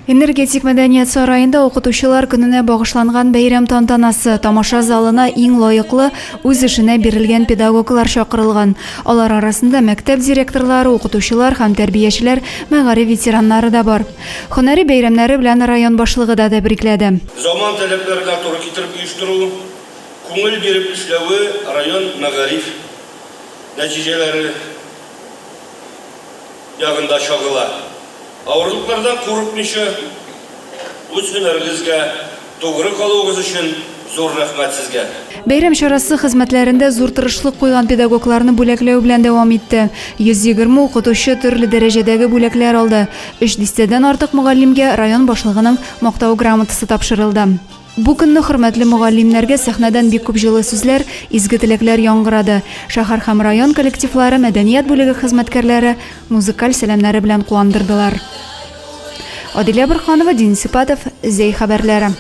Энергетик мәдәният сараенда укытучылар көненә багышланган бәйрәм тантанасы. Тамаша залына иң лаеклы, үз эшенә бирелгән педагоглар чакырылган. Алар арасында мәктәп директорлары, укытучылар һәм тәрбиячеләр, мәгариф ветераннары да бар. Һөнәри бәйрәмнәре белән район башлыгы да тәбрикләде. Заман таләпләренә туры китереп оештыру, күңел биреп эшләве район мәгариф нәтиҗәләре ягында чагыла. Авырлыклардан курыкмыйча, үз һөнәрегезгә тугры калуыгыз өчен зур рәхмәт сезгә. Бәйрәм чарасы хезмәтләрендә зур тырышлык куйган педагогларны бүләкләү белән дәвам итте. 120 укытучы төрле дәрәҗәдәге бүләкләр алды. Өч дистәдән артык мөгаллимгә район башлыгының Мактау грамотасы тапшырылды. Бу көнне хөрмәтле мөгаллимнәргә сәхнәдән бик күп җылы сүзләр, изге теләкләр яңгырады. Шәһәр һәм район коллективлары, мәдәният бүлеге хезмәткәрләре музыкаль сәламнәре белән куандырдылар. Адилә Борһанова, Денис Ипатов, Зәй хәбәрләре.